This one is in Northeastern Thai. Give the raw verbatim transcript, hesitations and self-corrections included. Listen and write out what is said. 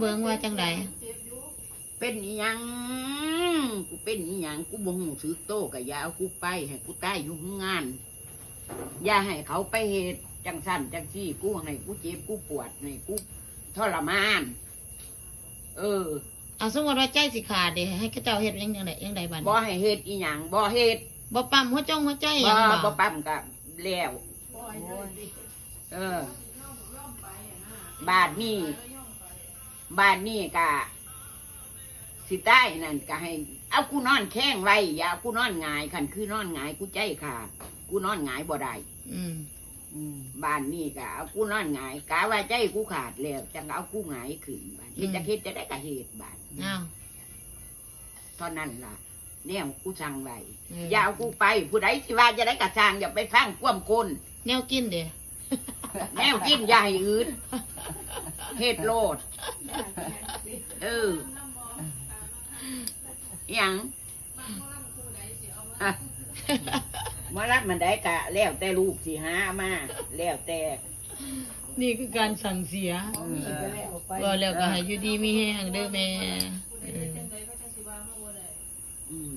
เบิ่งว่าจั่งใด เป็นอีหยัง กูเป็นอีหยัง กูบ่ฮู้สึกโต ก็อย่าเอากูไป ให้กูตายอยู่โรงงาน อย่าให้เขาไปเฮ็ดจั่งซั้นจั่งซี้ กู ให้กูเจ็บ กูปวด ให้กูทรมาน เออ เอา สมมุติว่าใจสิขาดเด้ ให้เขาเจ้าเฮ็ดจั่งใด จั่งใดบัดนี้ บ่ให้เฮ็ดอีหยัง บ่เฮ็ด บ่ปั๊มหัวจงหัวใจหยังบ่ บ่ บ่ปั๊มก็แล้ว เออ บาดนี้ บาดนี้ก็สิตายนั่นก็ให้ เอากูนอนแข้งไว้ อย่าเอากูนอนหงาย คันคือนอนหงายกูใจขาด กูนอนหงายบ่ได้ อืม อืม บาดนี้ก็เอากูนอนหงาย กะว่าใจกูขาดแล้ว จั่งเอากูหงายขึ้น บาดนี้ อืม จะเฮ็ดจะได้ก็เฮ็ดบาดนี้ อ้าว เท่านั้นล่ะ แนวกูสั่งไว้ อืม อย่าเอากูไป ผู้ใดสิว่าจะได้กะซ่าง อย่าไปฟังความคน แนวกินเด้ แนวกินอย่าให้อืด เฮ็ดโลด เออ อิหยัง อ่ะ หมอลำมันได้กะ แล้วแต่ลูกสิหามา แล้วแต่ นี่คือการสั่งเสีย อืม เว้าแล้วก็ให้อยู่ดีมีแฮงเด้อแม่ เออ อืม